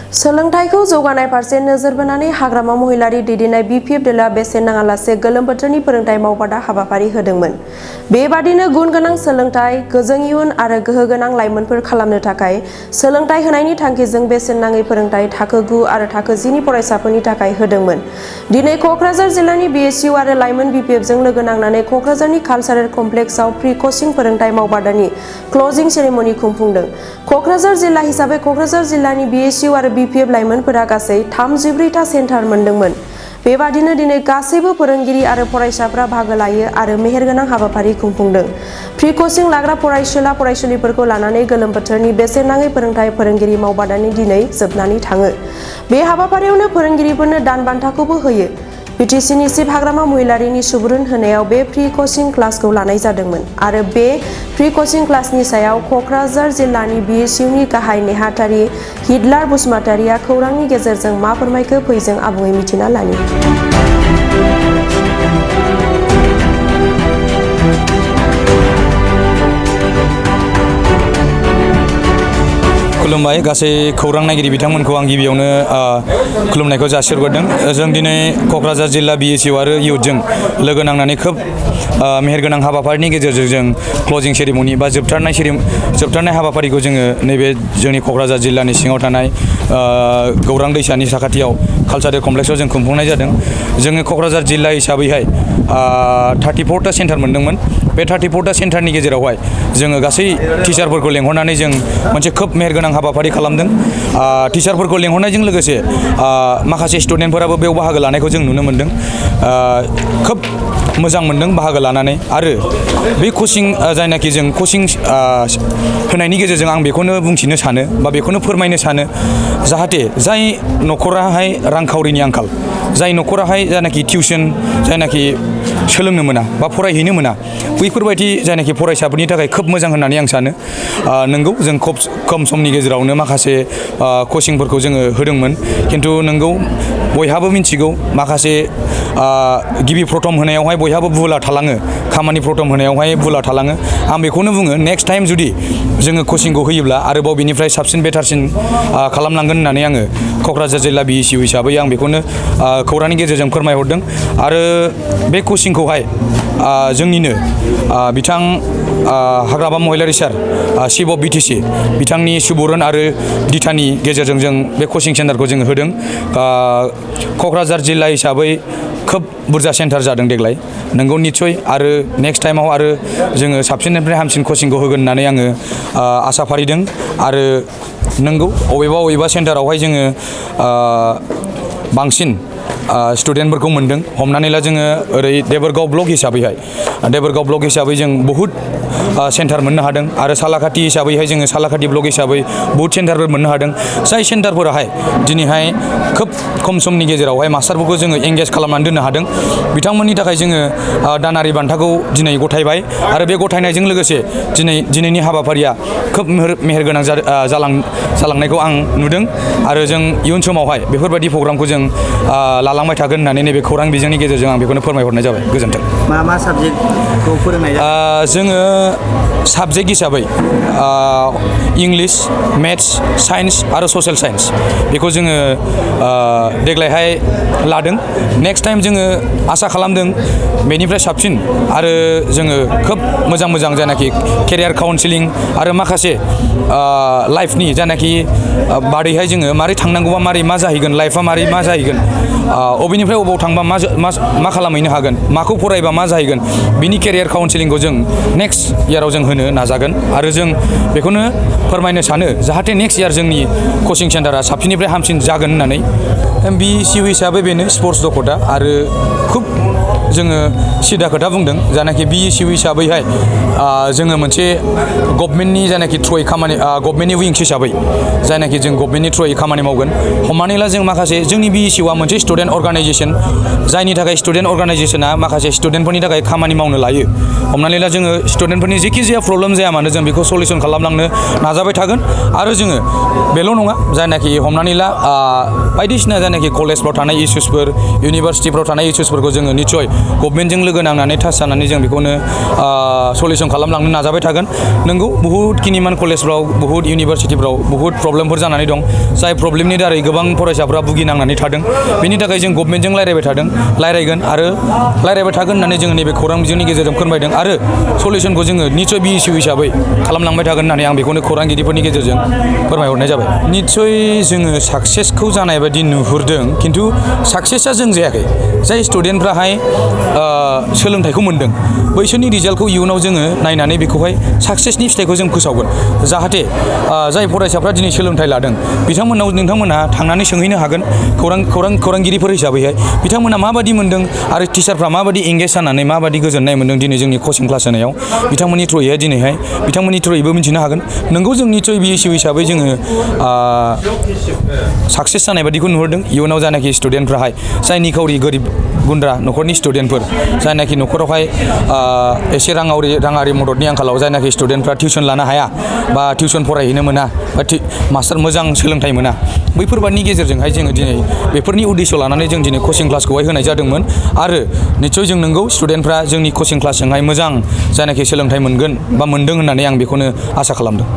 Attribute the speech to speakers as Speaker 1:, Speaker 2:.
Speaker 1: सोलोंथाइखौ जौगानाय फारसे नोजोर बोनानै हाग्रामा महिलारि दैदेननाय BPF दोला बेसेन नाङालासे गोलोम बोथोरनि फोरोंथाइ मावबादा हाबाफारि होदोंमोन। बेबादिनो गुन गोनां सोलोंथाइ, गोजों इयुन आरो गोहो गोनां लाइमोनफोर खालामनो थाखाय सोलोंथाइ होनायनि थांखिजों बेसेन नाङै फोरोंथाइ थाखो 9 आरो थाखो 10 नि फरायसाफोरनि थाखाय होदोंमोन। दिनै कक्राझार जिल्लानि BSU आरो लाइमोन BPF जों लोगो नांनानै कक्राझारनि कालचारेल कमप्लेक्सआव प्रि कचिं फोरोंथाइ मावबादानि क्लोजिं सेरेमनि खुंफुंदों। कक्राझार जिल्ला हिसाबै कक्राझार जिल्लानि BSU आरो BPF लाइमोनफोरा गासै 34टा सेन्टार मोनदोंमोन। बेबादिनो दिनै गासैबो फोरोंगिरि आरो फरायसाफ्रा बाहागो लायो आरो मेहेरगोनां हाबाफारि खुंफुंदों। प्रि कचिं लाग्रा फरायसुला फरायसुलिफोरखौ लानानै गोलोम बोथोरनि बेसेन नाङै फोरोंथाइ फोरोंगिरि मावबादानि दिनै जोबनानै थाङो। बे हाबाफारियावनो फोरोंगिरिफोरनो दान बान्थाखौबो होयो। BTCनि चिफ हाग्रामा महिलारिनि सुबुरुन होनायाव बे प्रि कचिं क्लासखौ लानाय जादोंमोन आरो बे प्रि कचिं क्लासनि सायाव कक्राझार जिल्लानि BSUनि गाहाय नेहाथारि हिटलार बसुमतारिया खौरांनि गेजेरजों मा फोरमायखो फै जों आबुङै मिथिना लानि।
Speaker 2: खुलुमबाय गासै खौरां नायगिरि बिथांमोनखौ आं गिबियावनो खुलुमनायखौ जासिहरग्रोदों। जों दिनै कक्राझार जिल्ला BSU आरो इयुथजों लोगो नांनानै खोब मेहेरगोनां हाबाफारिनि गेजेरजों जों क्लोजिं सेरेमनि बा जोबथारनाय हाबाफारिखौ जोङो नैबे जोंनि कक्राझार जिल्लानि सिङाव थानाय गौरां दैसानि साखाथियाव कालचारेल कमप्लेक्सआव जों खुंफुंनाय जादों। जोङो कक्राझार जिल्ला हिसाबैहाय 34टा सेन्टार मोनदोंमोन। बे 34टा सेन्टारनि गेजेरावहाय जोङो गासै टिचारफोरखौ लेंहरनानै जों मोनसे खोब मेहेरगोनां हाबाफारि खालामदों। टिचारफोरखौ लेंहरनायजों लोगोसे माखासे स्टुडेन्टफोराबो बेयाव बाहागो लानायखौ जों नुनो मोन्दों। खोब मोजां मोनदों बाहागो लानानै आरो बे कचिं जायनाखि जों कचिं होनायनि गेजेरजों आं बेखौनो बुंथिनो सानो बा बेखौनो फोरमायनो सानो जाहाथे जाय न'खराहाय रांखावरिनि आंखाल, जाय न'खराहाय जायनाखि टिउसन जायनाखि सोलोंनो मोना बा फरायहैनो मोना, बैफोरबायदि जायनाखि फरायसाफोरनि थाखाय खोब मोजां होननानै आं सानो। नंगौ जों खम समनि गेजेरावनो माखासे कचिंफोरखौ जोङो होदोंमोन, खिन्थु नंगौ बयहाबो मिथिगौ माखासे गिबि प्रथम होनायावहाय बयहाबो भुला थालाङो, खामानि प्रथम होनायावहाय भुला थालाङो। आं बेखौनो बुङो नेक्स्ट टाइम जुदि जोङो कचिंखौ होयोब्ला आरोबाव बिनिफ्राय साबसिन बेटारसिन खालामलांगोन होननानै आङो कक्राझार जिल्ला BSU हिसाबै आं बेखौनो खौरांनि गेजेरजों फोरमायहरदों। आरो बे कचिंखौहाय जोंनिनो बिथां हाग्रामा महिलारि सार चिफ अफ BTC बिथांनि सुबुरुन आरो दिथानि गेजेरजों जों बे कचिं सेन्टारखौ जोङो होदों। कक्राझार जिल्ला हिसाबै खोब बुरजा सेन्टार जादों देग्लाय, नोंगौ निस्सय आरो नेक्स्ट टाइमाव आरो जोङो साबसिननिफ्राय हामसिन कचिंखौ होगोन होननानै आङो आसा फारिदों। आरो नोंगौ अबेबा सेन्टारावहाय जोङो बांसिन स्टुडेन्टफोरखौ मोनदों। हमनानै ला जोङो ओरै देबोरगाव ब्लक हिसाबै जों बहुद सेन्टार मोननो हादों आरो सालाकाटि हिसाबैहाय जोङो सालाकाटि ब्लक हिसाबै बहुद सेन्टारफोर मोननो हादों। जाय सेन्टारफोराहाय दिनैहाय खोब खम समनि गेजेरावहाय मास्टारफोरखौ जोङो एंगेज खालामनानै दोननो हादों, बिथांमोननि थाखाय जोङो दानारि बान्थाखौ दिनै गथायबाय आरो बे गथायनायजों लोगोसे दिनैनि हाबाफारिया खोब मेहेरगोनां जालांनायखौ आं नुदों आरो जों इयुन समावहाय बेफोरबायदि प्रग्रामखौ जों लालांबाय थागोन होननानै नैबे खौरां बिजोंनि गेजेरजों आं बेखौनो फोरमायहरनाय जाबाय। गोजोन्थों।
Speaker 3: मा साबजेक्टखौ फोरोंनाय जायो?
Speaker 2: जोङो साबजेक्ट हिसाबै इंलिश, मेथ्स, साइन्स आरो ससियेल साइन्स बेखौ जोङो देग्लायहाय लादों। नेक्स्ट टाइम जोङो आसा खालामदों बेनिफ्राय साबसिन आरो जोङो खोब मोजां जायनाखि केरियार काउन्सिलिं आरो माखासे लाइफनि जायनाखि बादैहाय जोङो मारै थांनांगौबा मारै मा जाहैगोन, लाइफआ मारै मा जाहैगोन, अबेनिफ्राय अबाव थांबा मा खालामहैनो हागोन, माखौ फरायबा मा जाहैगोन, बिनि केरियार काउन्सिलिंखौ जों नेक्स्ट इयाराव जों होनो नाजागोन आरो जों बेखौनो फोरमायनो सानो जाहाथे नेक्स्ट इयार जोंनि कचिं सेन्टारा साबसिननिफ्राय हामसिन जागोन होननानै। BSU हिसाबै बेनो स्पर्ट्स दख'दा आरो खुब जोङो सिदा खोथा बुंदों जायनाखि BSU हिसाबैहाय जोङो मोनसे गभमेन्टनि जायनाखि थ्रुयै खामानि गभमेन्टनि विंस हिसाबै जायनाखि जों गभमेन्टनि थ्रुयै खामानि मावगोन। हमनानै ला जों माखासे जोंनि BSUआ मोनसे स्टुडेन्ट अर्गानाइजेसन, जायनि थाखाय स्टुडेन्ट अर्गानाइजेसना माखासे स्टुडेन्टफोरनि थाखाय खामानि मावनो लायो। हमनानै ला जोङो स्टुडेन्टफोरनि जेखि जाया प्रब्लेम जाया मानो जों बेखौ सलिउसन खालामलांनो नाजाबाय थागोन आरो जोङो बेल' नङा जायनाखि हमनानै ला बायदिसिना जायनाखि कलेजफ्राव थानाय इसुसफोर, इउनिभारसिटिफ्राव थानाय इसुसफोरखौ जोङो निस्सय गभर्नमेन्टजों लोगो नांनानै टाच जानानै जों बेखौनो सलिउसन खालामलांनो नाजाबाय थागोन। नंगौ बहुद खिनिमान कलेजफ्राव बहुद इउनिभारसिटिफ्राव बहुद प्रब्लेमफोर जानानै दं, जाय प्रब्लेमनि दारै गोबां फरायसाफ्रा भुगिनांनानै थादों। बेनि थाखाय जों गभर्नमेन्टजों रायज्लायबाय थादों, रायज्लायगोन आरो रायज्लायबाय थागोन होननानै जोङो नैबे खौरां बिजोंनि गेजेरजों फोरमायदों आरो सलिउसनखौ जोङो निस्सय BECU हिसाबै खालामलांबाय थागोन होननानै आं बेखौनो खौरांगिरिफोरनि गेजेरजों फोरमायहरनाय जाबाय। निस्सय जोङो साक्सेसखौ जानाय बायदि नुहुरदों, खिन्थु साक्सेसआ जों जायाखै। जाय स्टुडेन्टफ्राहाय सोलोंथाइखौ मोनदों बैसोरनि रिजाल्टखौ इयुनाव जोङो नायनानै बेखौहाय साक्सेसनि फिथाइखौ जों फोसावगोन। जाहाथे जाय फरायसाफ्रा दिनै सोलोंथाइ लादों बिथांमोननाव नोंथांमोनहा थांनानै सोंहैनो हागोन खौरांगिरिफोर हिसाबैहाय बिथांमोना माबादि मोनदों आरो टिचारफ्रा माबादि एंगेज जानानै माबादि गोजोननाय मोनदों दिनै जोंनि कचिं क्लास होनायाव बिथांमोननि थ्रुयैहाय दिनैहाय बिथांमोननि थ्रुयैबो मिथिनो हागोन। नोंगौ जों निस्सय BECU हिसाबै जोङो साक्सेस जानाय बादिखौ नुहुरदों। इयुनाव जायनाखि स्टुडेन्टफ्राहाय जाय निखावरि गोरिब गुन्द्रा न'खरनि स्टुडेन्टफोर जायनाखि न'खरावहाय एसे राङारि मददनि आंखालाव जायनाखि स्टुडेन्टफ्रा टिउसन लानो हाया बा टिउसन फरायहैनो मोना बा मास्टार मोजां सोलोंथाइ मोना, बैफोरबादिनि गेजेरजोंहाय जोङो दिनै बेफोरनि उद्देश्य लानानै जों दिनै कचिं क्लासखौहाय होनाय जादोंमोन आरो निस्सय जों नंगौ स्टुडेन्टफ्रा जोंनि कचिं क्लासजोंहाय मोजां जायनाखि सोलोंथाइ मोनगोन बा मोनदों होननानै आं बेखौनो आसा खालामदों।